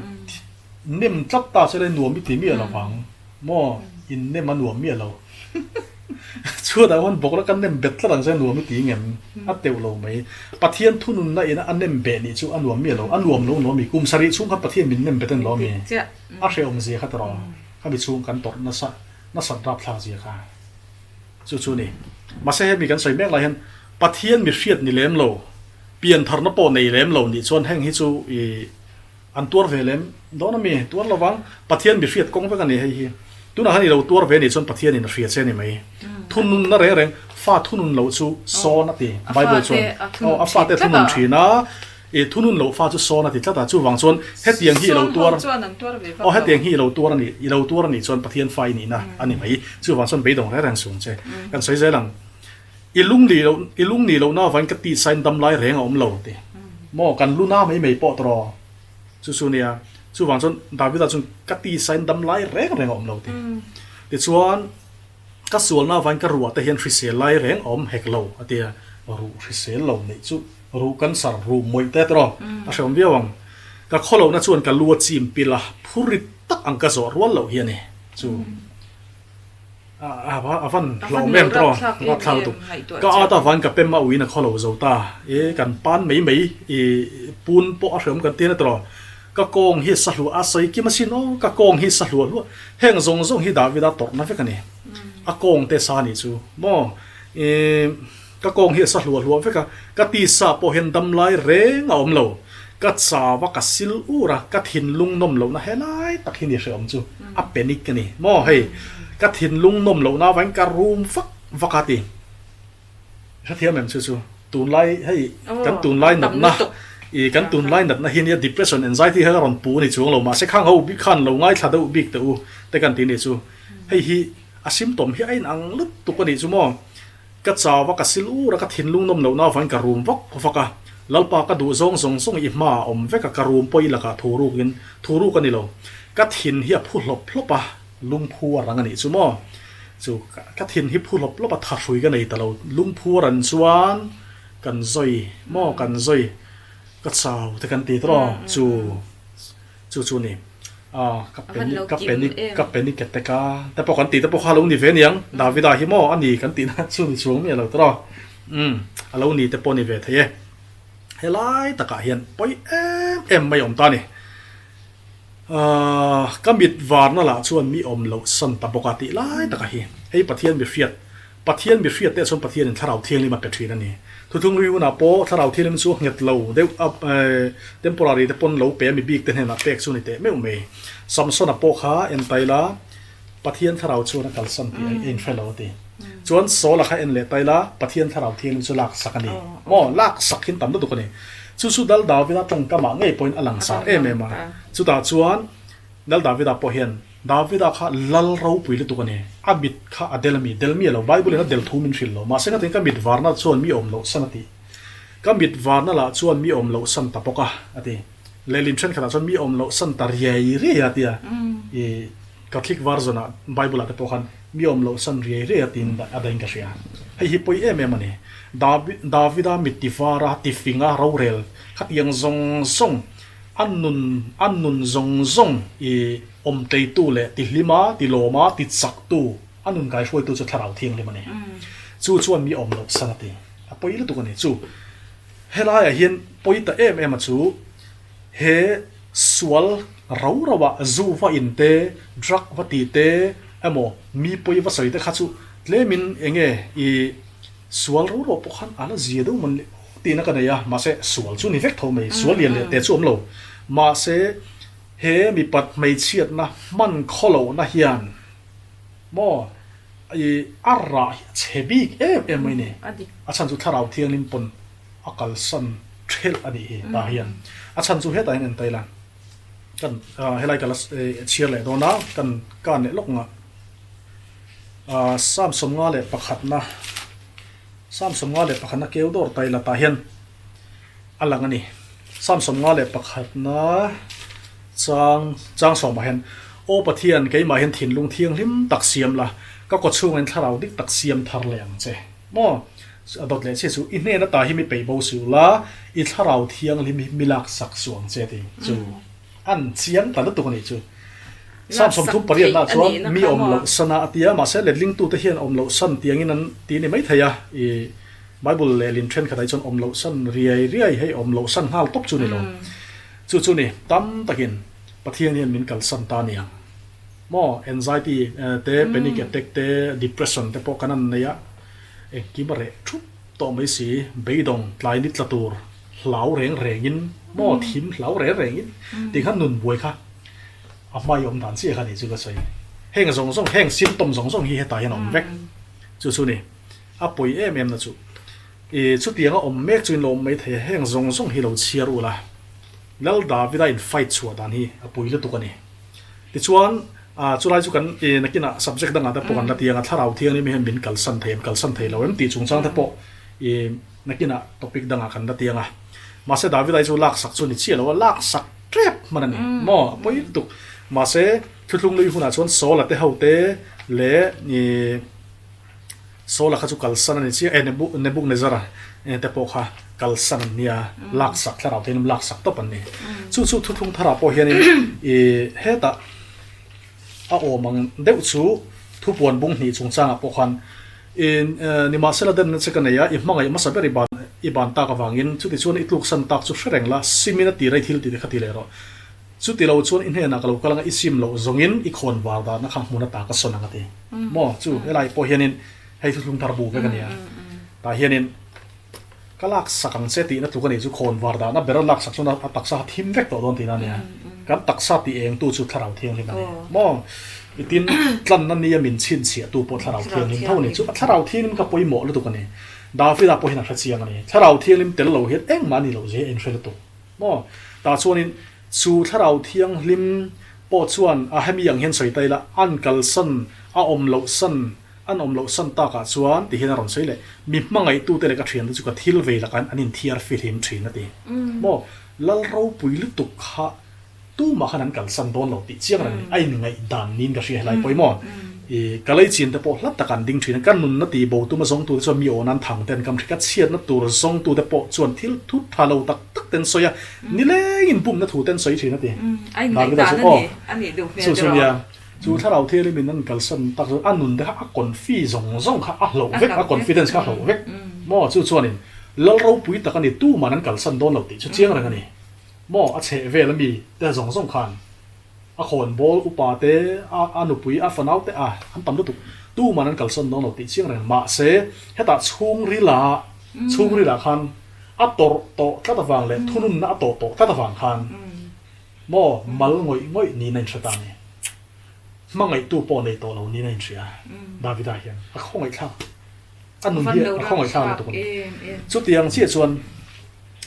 Nem tlat ta che le nuam i ti miah lo vang. Maw? In nem a nuam miah lo. Chhuatah khan bawkna kan nem bet tlat ang che nuam i ti ngem? A teuh lo mai. Pathian thununna ina a nem beh nih chu a nuam miah lo. A nuam lo nuam i. Kum sarih chhung khan Pathian min nem bet en lo a mi? A hrehawm zia kha tawrh aw. Khami chhung kan tawrh nasa nasat rapthlak zia kha. Chu chu ni. Mahse hemi kan sawi mek lai hian Pathian mi hriat ni lem lo, piantharna pawh nei lem lo nih chuan heng hi chu i An tuar ve lem dawn a mi? Tuar lo vang. Pathian mi hriat kawng vek a ni hei hi. Tunah khan i lo tuar ve nih chuan Pathian in a hria che a ni mai. Thununna reng reng, fa thunun loh chu sawn a ti Bible chuan. Aw, a fate a thunun thin a, i thunun loh fa chu sawn a ti tlat a. Chuvang chuan hetiang hi i lo tuar, aw hetiang hi i lo tuar a ni, i lo tuar a nih chuan Pathian fa i nihna a ni mai. Chuvang chuan beidawng reng reng sung che. Kan sawi zel ang. I lung nih loh, i lung nih lohna avangin ka tih sain dam lai reng a awm lo ti. Maw, kan lu na mai mai pawh tawh chu chu nia. Chuvang chuan Davida chuan ka tih sain dam lai reng reng a awm lo ti. Tichuan, ka sualna avangin ka ruah te hian hrisel lai reng a awm hek lo a ti a. Ruh hrisel lo neih chu ruh cancer, ruh mawih te tawh a hrehawm viau ang. Ka khawlohna chuan ka lu a chim pil a, phur rit tak ang ka zawh rual loh hi a ni chu. A van hlauhawm em tawh rapthlak lutuk. Ka at a van ka pem a uiin a khaw lo zo ta. E kan pan mai mai i pun pawh a hreawm kan ti a ni tawh. Ka kawng hi sa hluah a sawi kim asin aw ka kawng hi sa hluah hluah. Heng zawng zawng hi Davida tawrhna vek a ni. A kawng te sa nih chu maw i ka kawng hi a sa hluah hluah vek a, ka tisa pawh hian dam lai reng a awm lo. Ka chau a ka sil ur a, ka thinlung nawm lohna helai tak hi ni hrehawm chu a panic a ni maw hei ka thinlung nawm lohna avangin ka rum vak vak a ti. Hrethiam em chu chu tunlai hei kan tunlai natna i kan tunlai natna hi nia depression anxiety kha ka rawn pu a ni chuang lo mahse khang ho bik khan lo ngaithla deuh bik teh u te kan ti nih chu hei hi a symptom hi a inang lutuk a nih chu maw. Ka chau a, ka sil ur a, ka thinlung nawm lohna avangin ka rum vak vak a. Lalpa ka duh zawng zawng zawng i hma a awm vek a, ka rum pawh i lakah thu rukin thu ruk a ni lo. Ka thin hi a phu hlawp hlawp a, lungphu a rang a nih chu maw? Chu ka thin hi phu hlawp hlawp a, thahrui ka nei ta lo. Lungphu a ran chuan kan zawi maw, kan zawi, ka chau te kan ti tawh chu. Chu chu ni. Ah, ka panic, ka panic, ka panic attack a. Te pawh kan tih te pawh kha a lo ni ve aniang. Davida hi maw a ni kan tihna chu ni chuang miah lo tawh. Umm, a lo ni te pawh ni ve thei e. Helai takah hian pawi em em mai a awm ta a ni. Ah, ka mit varna lah chuan mi awm loh san ta bawk a tih lai takah hi. Hei Pathian mi hriat Pathian mi hriat te chuan Pathianin Thlarau Thianghlim a pe thin a ni. Thuthlung ri hunah pawh Thlarau Thianghlim chu a nghet lo deuh a, temporary te pawn lo pe a mi bik te hnenah pek chu ni teh meuh mai. Samsona pawh kha en tai la, Pathian Thlarau chuan a kalsan tih a inhre lo a ti. Chuan Saula kha en leh tai la, Pathian Thlarau Thianghlim chu lak sak a ni. Maw? Lak sak hin tam lutuk a ni. Chu chu Dal Davida tawngkamah ngei pawhin a langsar em em a. Chutah chuan Dal Davida pawh hian Davida kha lal ropui lutuk a ni. A mit kha a del a mi? Del mi a lo. Bible in a del thu min hrilh lo. Mahse ngatin ka mit varna chuan mi awm loh san a ti. Ka mit varna lah chuan mi awm loh san ta bawk a, a ti. Lehlin thenkhatah chuan mi awm loh san ta riai riai a tia. I Catholic version ah Bible ah te pawh khan mi awm loh san riai riai a tiin a dahin ka hria. Hei hi pawi em em a ni. Davida mit ti vara, ti finga rorel khatiang zawng zawng A nun, a nun zawng zawng i awmteitu leh tihlima, tilawma, tichaktu, a nun kaihruaitu chu Thlarau Thianghlim a ni. Chu chuan mi awm loh san a ti. A pawi lutuk a ni. Chu helaiah hian pawi ta em em a chu he sual rau rauah zu va in te, drug va ti te emaw mi pawi va sawi te kha chu tlemin enge i Sual ro ro pawh khan a la zia deuh mawn leh aw tiin a ka nei a, mahse sual chu ni vek tho mai, sual lian leh te chu awm lo. Mahse he mipat hmeichhiatna hman khaw lohna hian maw i a rah hi a chhe bik em em mai ni. A chhan chu Thlarau Thianghlim pawn a kalsan thelh a nih hi tah hian. A chhan chu hetah hian en ta ila kan helai ka la chhiar leh dawn a, kan kan leh lawk ngah. Sam 51na Sam 51na keu dawr tai la tah hian a lang a ni. Sam 51na chang chang sawmah hian Aw Pathian keimah hian thinlung thianghlim tak siam la, ka kaw chhungin thlarau dik tak siam thar leh ang che. Maw? A dawt leh chiah chu i hnen ata hi mi peih bo suh la, i thlarau thianghlim hi mi laksak suh ang che ti chu. An chiang ta lutuk a nih chu. Sam 38 ah chuan mi awm loh san a a ti a, mahse letlingtute hian awm loh san tiangin an ti ni maithei a, i Bible lehlin thenkhatah hi chuan awm loh san riai riai hei awm loh san nghal tawp chu ni lo. Chu chu ni tam takin Pathian hian min kalsan ta aniang. Maw anxiety te, panic attack te, depression te pawh kan an nei a, engkim a reh thup tawh mai si, beidawng tlai ni tla tur hlau reng rengin maw thim hlau reng rengin tih khan nun buai kha a hmai awm dan chiah kha ni chu ka sawi. Heng zawng zawng heng symptom zawng zawng hi hetah hian a awm vek. Chu chu ni a pawi em em na chu i chutiang a awm mek chu in lo awm mai thei a heng zawng zawng hi lo chhiar ula Lal Davida in fight chhuah dan hi a pui lutuk a ni. Tichuan chulai chu kan i nakinah subject dangah te pawh kan la ti ang a thlarau thianghlim hian min kalsan thei em kalsan thei lo em tih chungchang te pawh i Nakinah topic dangah kan la ti ang a. Mahse Davida hi chu laksak chu ni chiah lo a, laksak tep hman a ni maw? A pawi lutuk. Mahse thuthlung lui hunah chuan Saula te ho te leh ih Saula kha chu kalsan a ni chiah e, Nebuchadnezzar-a te pawh kha kalsan an nia, laksak thlarau te hian laksak tawp an ni. Chu chu thuthlung tharah pawh hianin ih hetah a awm ang deuh chu. Thupuan bung hnih chungchangah pawh khan in nimahsela demna che ka nei a, i hmangaih hmasa ber i ban i ban tak avangin chutichuan i tluksan tak chu hre reng la, simin a ti rei thil tih te kha ti leh rawh. Chuti lo chuan i hnenah ka lo kal anga i sim loh zawngin i khawn var dahna kha hmun ata ka sawn ang a ti. Maw chu helai pawh hianin hei thuthlung thar bu vek a nia. Tah hianin ka lak sak ang che tihna tluk a nih chu khawn var dahna ber a lak sak chuan a taksa kha thim vek tawh dawn tihna a nia. Kan taksa tih eng tu chu thlarau thianghlim a ni. Maw i tin tlanna nia min chhinchhiah tu pawh thlarau thianghlim tho a ni. Chu a thlarau thianghlim kha pawimawh lutuk a ni. Davida pawh hian a hre chiang a ni. Thlarau thianghlim tel lo hian engmah a ni loh zia a inhre lutuk. Maw? Tah chuanin chu Thlarau Thianghlim pawh chuan a hemi ang hian sawi ta ila, an kalsan, a awm loh san, an awm loh san takah chuan ti hian a rawn sawi leh, mi hmangaihtute leh ka thiante chu ka thil vei lakah an inthiar fihlim thin a ti. Maw? Lal ropui lutuk kha Tumah khan an kalsan dawn lo tih chiang reng a ni. A inngaihdan niin ka hria helai pawimawh. I ka lei chin te pawh hla tak an ding thin a, ka nunna tih bo tuma zawngtute chuan mi awn an thang te an kam thin. Ka chhiatna tur zawngtute pawh chuan thil thu tha lo tak tak te an sawi a, nilengin bumna thu te an sawi thin a ti. A inngaihdan a ni, a nih duh hmel Chu chu nia, chu thlarau thianghlimin an kalsan tak chuan a nun te kha a confi zawng zawng kha a hloh vek, a confidence kha a hloh vek maw? Chu chuanin lal ropui tak a ni, tuman an kalsan dawn lo tih chu chiang reng a ni. Maw a chheh vel ami te zawng zawng khan a khawn bawl upa te a a nupui a fanau te a an tam lutuk tuman an kalsawn dawn lo tih chiang reng mahse hetah chhungril ah chhungril ah khan a tawrh tawh tlat avang leh thununna a tawh tawh tlat avang khan maw mal ngawih ngawih niin a inhre ta a ni. Hmangaihtu pawh nei tawh lo niin a inhria Davida hian a khawngaihthlak a nun hi a khawngaihthlak lutuk a ni. Chutiang chiah chuan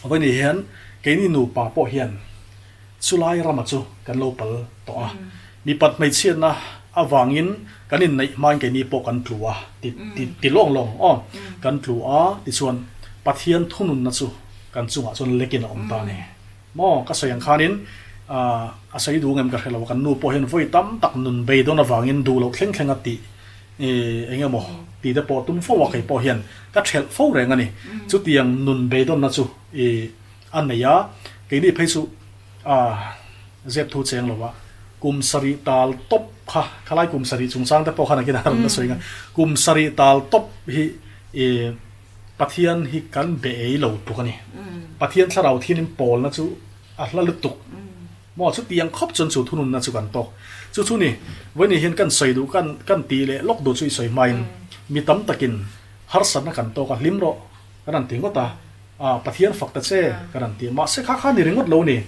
Vawiin hian keini nupa pawh hian chulai rama chu kan lo pal tawh a, mipat hmeichhiatna avangin kan inneih hmain keini pawh kan tlu a ti ti ti lawng lawng aw, kan tlu a tichuan Pathian thununna chu kan chungah chuan lekin a awm ta a ni. Maw ka sawi ang khanin a sawi duh ngem ka hre lo a, kan nu pawh hian vawi tam tak nun beidawn avangin duh loh thleng thleng a tih eng emaw tih te pawh tum fo a, kei pawh hian ka thelh fo reng a ni. Chutiang nun beidawnna chu a nei a, keini phei chu zep thu cheng lo a, kum sarih tal tawp kha, khalai kum sarih chungchang te pawh khan a kina rawn la sawi ang a, kum sarih tal tawp hi Pathian hi kan be ei lo tluk a ni. Pathian thlarau thianin pawlna chu a hla lutuk. Maw chutiang khawp chuan chu thununna chu kan tawk. Chu chu ni, vawiin hian kan sawi duh kan kan tih leh lawk duh chu i sawi hmain mi tam takin harsatna kan tawk a, hlim rawh kan han ti ngawt a, ah Pathian fak ta che kan han ti a, mahse kha kha ni ringawt lo ni.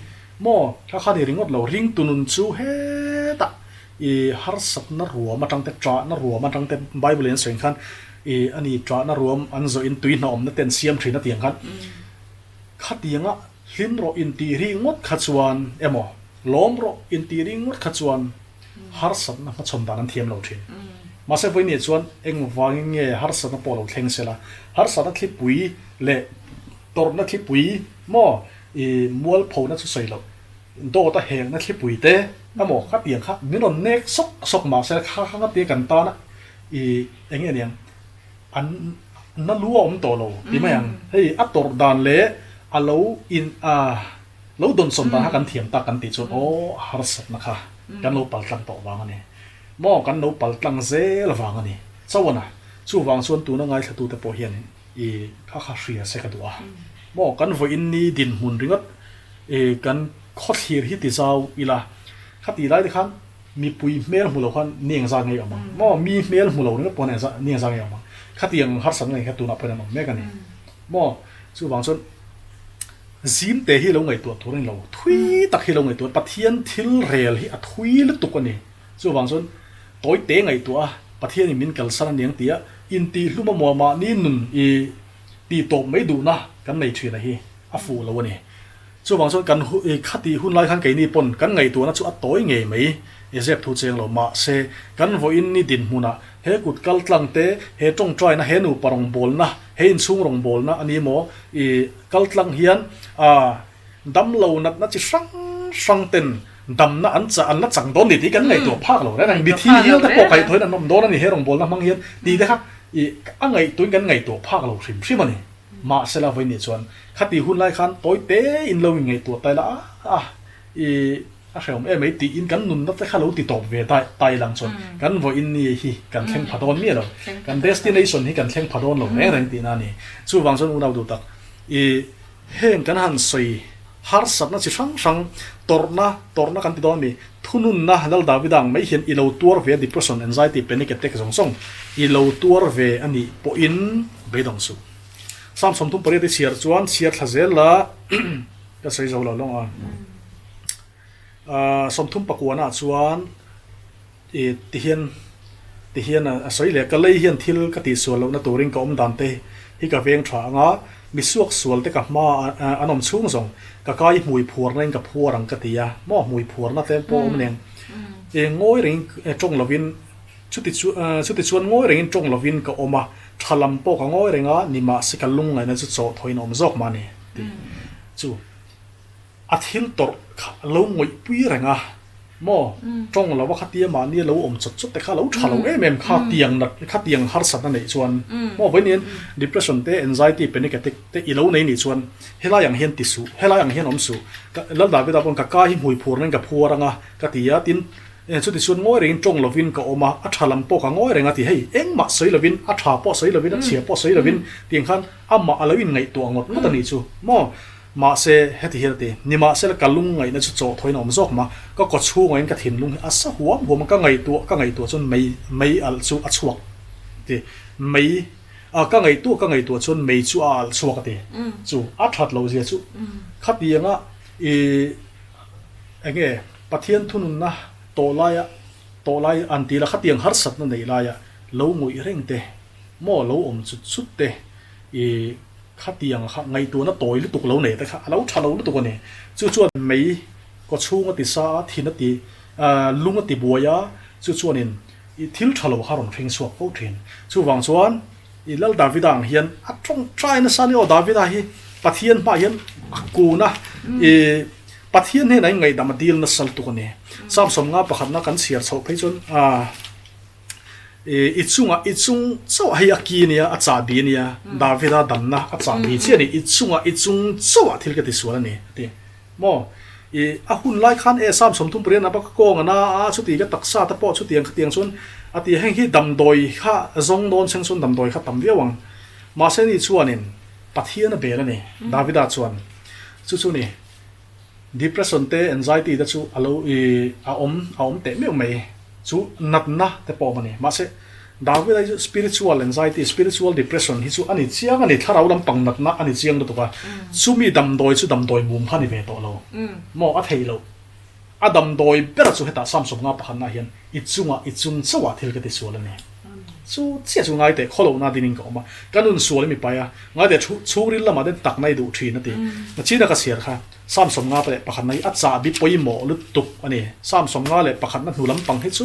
Maw kha kha ni ringawt lo, ringtu nun chu hetah i harsatna ruam atang te, ṭahna ruam atang te Bible in an sawi ang khan i a ni ṭahna ruam an zawh in tui hnawmna te an siam ṭhin a tih ang khan khatianga hlim rawh intih ri ngawt kha chuan emaw lawm rawh intih ri ngawt kha chuan harsatna hmachhawn dan an thiam lo ṭhin. Mahse vawiin chuan engvangin nge harsatna pawh lo thleng sela, harsatna thlipui leh tawrhna thlipui maw i mualphona chu sawi loh Dawt a hekna thlipui te emaw khatiang kha min rawn nek sawk sawk mah se kha kha tia kan tana i eng nge niang an na lu a awm tawh lo ti mai ang. Hei a tawrh dan leh a lo in a lo dawnsawn dan kha kan thiam tak kan tih chuan aw a harsatna kha kan lo paltlang tawh vang a ni. Maw kan lo paltlang zel vang a ni. Chauhana chuvang chuan tuna ngaithlatute pawh hian i kha kha hria se ka duh a. Maw kan vawiin ni dinhmun ringawt I kan khawthlir hi ti zau ila, khati lai te khan mipui hmel hmu lo khan ni engzat ngei awm ang maw? Mi hmel hmu lo ringawt pawh ni engzat ngei awm ang? Khatiang harsatna ngei kha tunah pawhin an awm mek a ni maw? Chuvang chuan zim te hi lo ngaihtuah tur a ni lo, thui tak hi lo ngaihtuah, Pathian thil rel hi a thui lutuk a ni. Chuvang chuan tawi te ngaihtuah a, Pathianin min kalsan a niang tia intihhlum a muah mahni nun i tih tawp mai duhna kan nei thin a hi a fuh lo a ni. Chuvang chuan kan khati hun lai khan keini pawn kan ngaihtuahna chu a tawi ngei mai i zep thu cheng lo. Mahse, kan vawiin ni dinhmunah he kut kal tlang te, he tawngtaina, he nupa rawngbawlna, he inchhung rawngbawlna a ni maw i kal tlang hian a damlo natna chi hrang hrang ten damna an chah an la chang dawn ni tih kan ngaihtuah phak lo reng a ni. Mithi hial te pawh kaihthawhin an awm dawn a ni he rawngbawlna hmang hian tih te kha i a ngaihtuahin kan ngaihtuah phak lo hrim hrim a ni. Mahsela vawiin nih chuan khati hun lai khan tawi te in lo in ngaihtuah ta ila a, i A hrehawm em mai tiin kan nunna te kha lo ti tawp ve ta ta ilang chuan kan vawiin ni hi kan thleng pha dawn miah lo. Kan destination hi kan thleng pha dawn lo reng reng tihna a ni. Chuvang chuan unau duh tak i heng kan han sawi harsatna chi hrang hrang tawrhna tawrhna kan ti dawn a mi thununna Lal Davida ang mai hian i lo tuar ve a depression anxiety panic attack zawng zawng i lo tuar ve a nih pawhin beidawng suh. Psalm 38 i chhiar chuan chhiar thla zel la. Ka sawi zo lo lawng a. 39 ah chuan i ti hian ti hian a sawi leh ka lei hian thil ka tihsual lohna turin ka awm dan te hi ka veng tha ang a, mi suak sual te ka hma an awm chhung zawng ka kai hmui phuarna in ka phuar ang ka ti a, maw hmui phuarna te pawh awm nen i ngawi rengin tawng lovin chuti chu chuti chuan ngawi rengin tawng lovin ka awm a, tha lam pawh ka ngawi reng a, nimahse ka lungngaihna chu chawh thawiin a awm zawk mah a ni. Tih chu a thil tawrh kha a lo ngawihpui reng a, maw tawng lo a khatia mahni a lo awm chawt chawt te kha a lo tha lo em em kha tiang nat khatiang harsatna neih chuan maw vawiin depression te anxiety panic attack te i lo nei nih chuan helai ang hian ti suh helai ang hian awm suh ka Lal Davida pawn ka ka hi hmui phur na in ka phuar ang a ka ti a tin Chutichuan ngawi rengin tawng lovin ka awm a, a tha lam pawh ka ngawi reng a ti. Hei, engmah sawi lovin, a tha pawh sawi lovin, a chhia pawh sawi lovin tiang khan amah a lo inngaihtuah ngawt ngawt a nih chu maw? Mahse, heti hian a ti, Nimahsela ka lungngaihna chu chawh thawiin a awm zawk mah, ka kaw chhungah ka thinlung hi a sa huam huam a, ka ngaihtuah ka ngaihtuah chuan mei mei alh chu a chhuak a ti. Mei a ka ngaihtuah ka ngaihtuah chuan mei chu a alh chhuak a ti. Chu a that loh zia chu khatianga i enge Pathian thununna tawh laia tawh lai an tih la khatiang harsatna neih laia lo ngawih reng te maw lo awm chut chut te i khatiang kha ngaihtuahna tawi lutuk lo nei te kha a lo tha lo lutuk a ni. Chu chuan mei kaw chhung a ti sa a, thin a ti lung a ti buai a, chu chuanin i thil tha lo kha rawn hring chhuak fo thin. Chuvang chuan i Lal Davida ang hian a tawngtai nasa a ni aw Davida hi Pathian hmaah hian a kun a i Pathian hnenah in ngaihdam a dil nasa lutuk a ni. Psalm 51 pakhatna kan chhiar chhoh phei chuan i chungah i chung chauh hei a ki nia a chahbi a nia Davida damna a chahbi chiah a ni i chungah i chung chauhah thil ka tisual a ni a ti maw i a hun lai khan e Psalm 38 a bak kawng a na a chuti ka taksa te pawh chutiang khatiang chuan a ti heng hi damdawi kha zawng dawn cheng chuan damdawi kha tam viau ang mahse ni chuanin Pathian a bel a ni Davida chuan chu chu ni. Depression te anxiety te chu a lo i a awm a awm teh meuh mai chu natna te pawh awm a ni. Mahse Davida hi chu spiritual anxiety spiritual depression hi chu a ni chiang a ni thlarau lampang natna a ni chiang lutuk a chumi damdawi chu damdawi mum kha a ni ve tawh lo maw a theih loh a damdawi ber chu hetah Psalm 51 ah hian i chungah i chung chauhah thil ka ti sual a ni. Chu chiah chu ngai teh khawlohna dingin ka awm a, ka nun sual i mi pai a, ngai teh thu chhungril lamah ten takna i duh thin a ti. Nachina ka chhiar kha Psalm 51 hi a chahbi pawimawh lutuk a ni. Psalm 51 na hnu lampang hi chu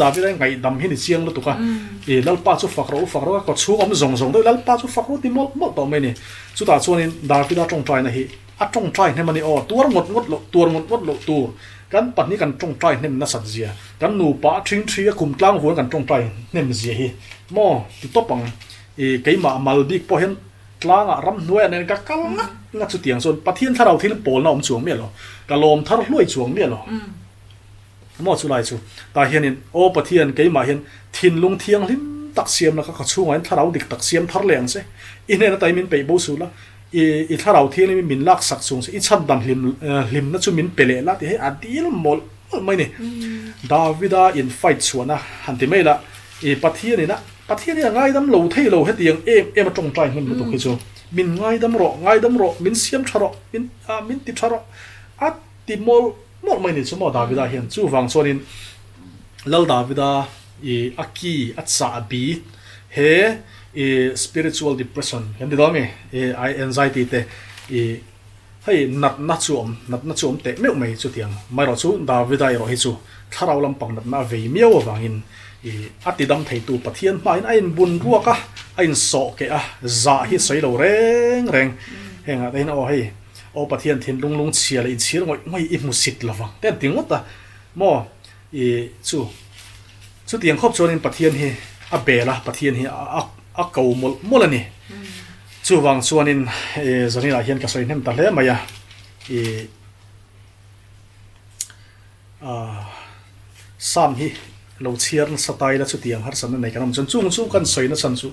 Davida hi ngaihdam hi ni chiang lutuk a, i Lalpa chu fak rawh u fak rawh a, kawchhung awm zawng zawng deuh Lalpa chu fak rawh u ti mawlh mawlh tawh mai a ni. Chutah chuanin Davida tawngtaina hi A tawngtai hnem a ni aw, tuar ngawt ngawt loh, tuar ngawt ngawt loh tur. Kan pahnih kan tawngtai hnem nasat zia, kan nupa a thing thi a kum tlang vuan kan tawngtai hnem zia hi maw ti tawp ang. I keimah mal bik pawh hian tlangah ramhnuaiah nen ka kal ngat ngat chutiang chuan Pathian thlarau thil pawlna awm chuang miah lo, ka lawm thar hluai chuang miah lo. Maw chulai chu tah hianin aw Pathian keimah hian thinlung thianghlim tak siam la ka ka chhungah hian thlarau dik tak siam thar leh ang che. I hnena tai min peih bo suh la, i i thlarau thianghlim min lak sak chung che, i chhan dan hlim hlimna chu min pe leh la tih hei a dil mawlh mawlh mai ni. Davida in fight chhuahna han ti mai la, i Pathian ina Pathian hi a ngaidam lo thei lo hetiang em em a tawngtai hnem lutuk hi chu min ngaidam rawh ngaidam rawh min siam tha rawh min min ti tha rawh a ti mawlh Mawlh mai ni chu maw Davida hian chuvang chuanin Lal Davida i a ki a chahbi he i spiritual depression kan ti dawn nge i anxiety te i hei natna chu awm natna chu awm teh meuh mai chutiang amaherawh chu Davida erawh hi chu thlarau lampang natna a vei miau avangin i a ti dam theitu Pathian hmain a inbun ruak a a insawh keh a zah hi sawi lo reng reng hengah te hian aw hei Aw Pathian thinlung lungchhia leh inchhir ngawih ngawih i hmu sit lo vang te an ti ngawt a maw i chu chutiang khawp chuanin Pathian hi a bel a Pathian hi a a ko mawlh mawlh a ni chuvang chuanin i zaninah hian ka sawi hnem ta hle mai a i. Sam hi lo chhiar nasa ta ila chutiang harsatna nei kan awm chuan chung chu kan sawi nachhan chu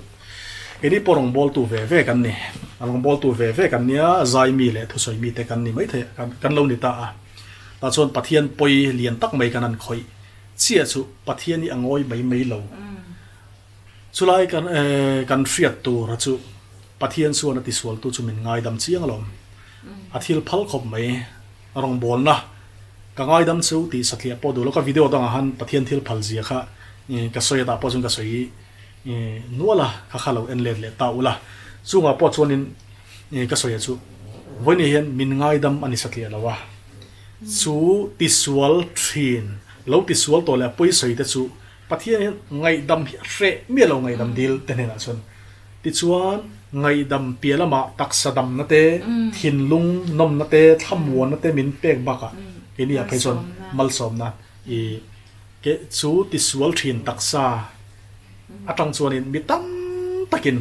keini pawh rawngbawltu ve ve kan ni. Rawngbawltu ve ve kan nia, zaimi leh thusawi mite kan ni maithei a, kan lo ni ta a. Tah chuan Pathian pawi lian tak mai kan han khawih chiah chu Pathian hi a ngawi mai mai lo. Chulai kan kan hriat tur a chu Pathian chuan a tisualtu chu min ngaidam chiang alawm. A thil phal khawp mai. Rawngbawlna ka ngaidam chu tih satliah pawh duh lo. Ka video dangah khan Pathian thil phal zia kha ka sawi a tah pawh chuan ka sawi nual a, kha kha lo en let leh ta ula. Chungah pawh chuanin ka sawi a chu vawiin hian min ngaidam a ni satliah lo a. Chu tisual thin lo tisual tawh leh a pawi sawi te chu Pathian hian ngaihdam hi a hreh miah lo ngaihdam dil te hnenah chuan. Tichuan, ngaihdam piah lamah taksa damna te, thinlung nawmna te, thlamuanna te min pek bakah keini ah phei chuan malsawmna i ke chu tisual thin taksa atang chuanin mi tam takin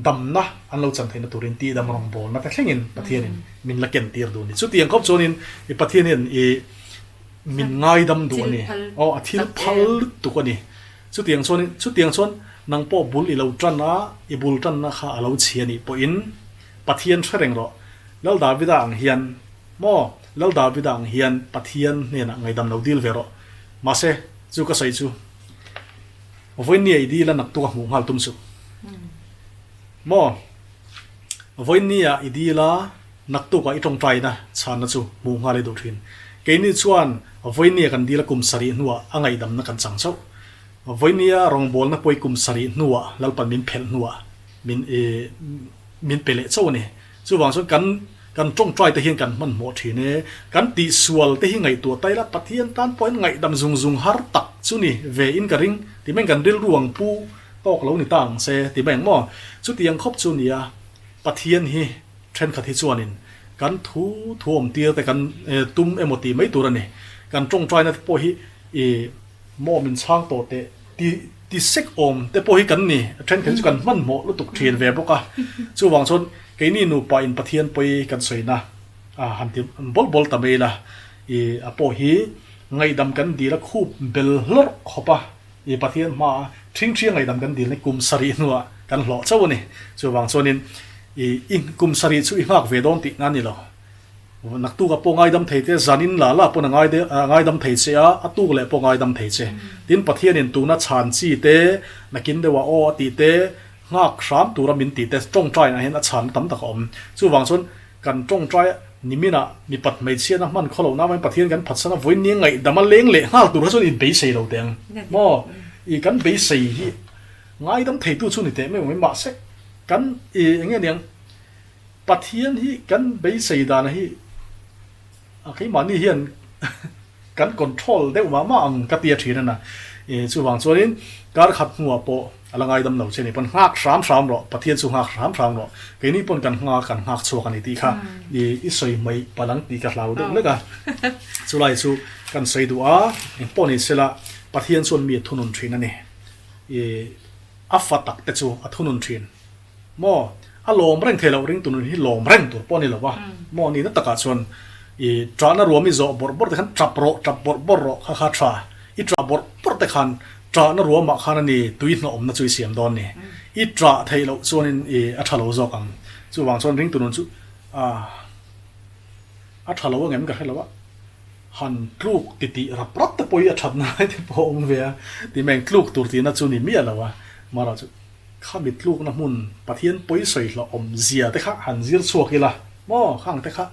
damna an lo chan theihna turin tihdam rawngbawlna te thlengin Pathianin min la ken tir duh a ni. Chutiang khawp chuanin i Pathian hian i min ngaidam duh a ni. Aw a thil phal lutuk a ni. Chutiang chuanin chutiang chuan nang pawh bul i lo tan a, i bul tanna kha a lo chhi a nih pawhin Pathian hre reng rawh. Lal Davida ang hian maw Lal Davida ang hian Pathian hnenah ngaidam lo dil ve rawh. Mahse chu ka sawi chu. Vawinia i dil a naktuk a hmuh nghal tum suh. Maw? Vawinia i dil a naktukah i tawngtaina chhanna chu hmuh nghal i duh thin. Keini chuan vawinia kan dil a kum sarih hnuah a ngaihdamna kan chang chauh. Vawinia rawngbawlna pawi kum sarih hnuah Lalpan min phelh hnuah min min pe leh chauh a ni. Chuvang chuan kan kan tawngtai te hian kan hmanhmawh thin e. Kan tihsual te hi ngaihtuah ta ila Pathian tan pawhin ngaihdam zung zung har tak chu ni ve in ka ring ti mai kan rilru ang pu tawk lo ni ta ang se ti mai ang maw. Chutiang khawp chu nia Pathian hi thenkhat hi chuanin kan thu thu awm tir te kan tum emaw tih mai tur a ni. Kan tawngtaina te pawh hi i maw min chhang tawh teh ti ti sek awm te pawh hi kan ni. A thenkhat hi chu kan hmanhmawh lutuk thin ve bawk a. Chuvang chuan keini nupa in Pathian pawi kan sawina a han ti bawl bawl ta mai la. I a pawh hi ngaihdam kan dil a khup bel hlawrh khawp a. I Pathian hmaa thingthia ngaihdam kan dil hi kum sarih hnuah kan hlawh chauh a ni. Chuvang chuanin i i kum sarih chu i nghak ve dawn tihna a ni lo. Naktuk a pawh ngaidam thei che, zanin la la pawn a ngaidam thei che a, a tuk leh pawh ngaidam thei che. Tin, Pathianin tuna chhan chi te, nakin deuhah aw a tih te, nghak hram tura min tih te, tawngtaiah hian a chhanna tam tak a awm. Chuvang chuan kan tawngtai niminah mipat hmeichhiatna hman khaw lohna avangin Pathian kan phatsan a, vawiin nia ngaihdam a leng leh nghal tur kha chuan in beisei lo teh ang maw? I kan beisei hi ngaidam theitu chu ni teh mai awm mahse kan i eng nge niang? Pathian hi kan beisei dana hi a keimahni hian kan control deuh mah mah ang ka ti a thin a na. E chuvang chuanin kar khat hnuah pawh a la ngaidam lo che ni pawn nghak hram hram rawh, Pathian chu nghak hram hram rawh. Keini pawn kan nghak kan nghak chhuak a ni tih kha i i sawi mai palh ang tih ka hlau deuh lek a. Chulai chu kan sawi duh a, engpawh ni sela Pathian chuan mi a thunun thin a ni. I a fa tak te chu a thunun thin. Maw? A lawm reng thei loh ringtu nun hi lawm reng tur pawh a ni lo a. Maw nihna takah chuan i ṭahna ruam i zawh bawrh bawrh te khan ṭap rawh, ṭap bawrh bawrh rawh kha kha ṭha. I ṭah bawrh bawrh te khan ṭahna ruamah khan a ni tui hnawhawmna chu i siam dawn ni. I ṭah theih loh chuanin i a ṭha lo zawk ang. Chuvang chuan ringtu nun chu a a ṭha lo angem ka hre lo a. Han tluk titih rap rap te pawh hi a ṭhatna lai te pawh a awm ve a. Ti mai ang tluk tur tihna chu ni miah lo a. Mara chu. Khami tlukna hmun Pathian pawi sawi hlawh awm zia te kha han zir chhuak ila maw? Khang te kha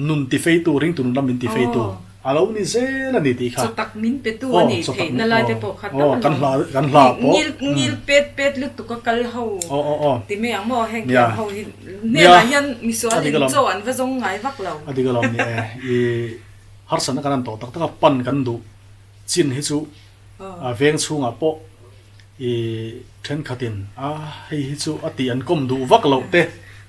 nun ti feitu, ringtu nun lam min ti feitu a lo ni zel a ni tih kha. Chaw tak min petu a nih theihna lai te pawh kha tam a lo. Kan hla pawh. Ngil ngil pet pet lutuk a kal ho ti mai ang maw? Heng thiam ho hi hnenah hian misual in chaw an va zawng ngai vak lo. A dik alawm ni e. I harsatna kan han tawh tak tak a, pan kan duh chin hi chu veng chhungah pawh I thenkhatin a hei hi chu a tih an kawm duh vak loh te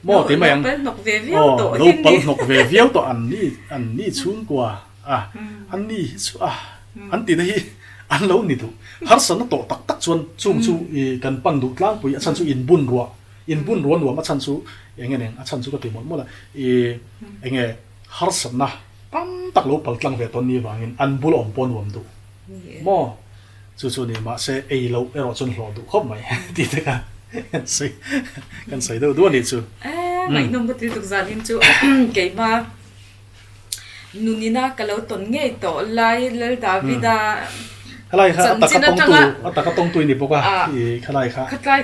maw ti mai ang. Lo pal hnawk ve viau tawh Lo pal hnawk ve viau tawh an ni an ni chhungkua a an ni hi chu a an tih te hi an lo ni duh. Harsatna tawh tak tak chuan chung chu i kan pan duh tlangpui a chhan chu inbun ruah inbun ruah nuam a chhan chu eng nge nen a chhan chu ka ti mawlh mawlh a i eng nge harsatna. Tam tak lo pal tlang ve tawn ni vangin an bul awm pawh nuam duh maw? Chu chu ni mahse ei loh erawh chuan hlawh duh khawp mai tih te kha kan sawi kan sawi deuh duh a nih chu. Eeh ngaihnawm ka ti tuk zanin chu keima nunina ka lo tawn ngei tawh lai Lal Davida Khalai kha a taka tawngtu a taka tawngtu i ni bawk a khalai kha. Khatlai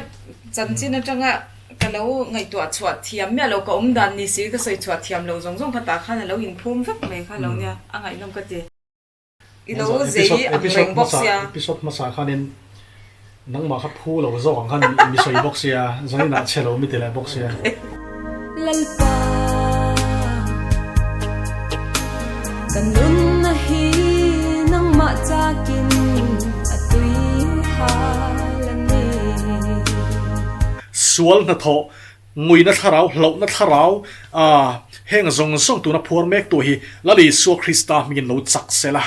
chanchin atanga Ka lo ngaihtuah chhuah thiam miah lo, ka awm dan ni si, ka sawi chhuah thiam lo zawng zawng kha tah khan a lo inphum vek mai kha lo nia, a ngaihnawm ka ti. I lo zei ang reng bawk sia. Episode hmasa khanin nangmah kha phu lo zawk ang khan mi sawi bawk sia, zaninah chhe lo mi ti leh bawk sia. Lalpa kan nunna hi nangmah chakin a tui hal a ni. Sual hnathawh, nguina thlarau, hlauhna thlarau, ah, heng zawng zawng tuna phuar mek tu hi Lal Isua Krista hmingin lo chak se la.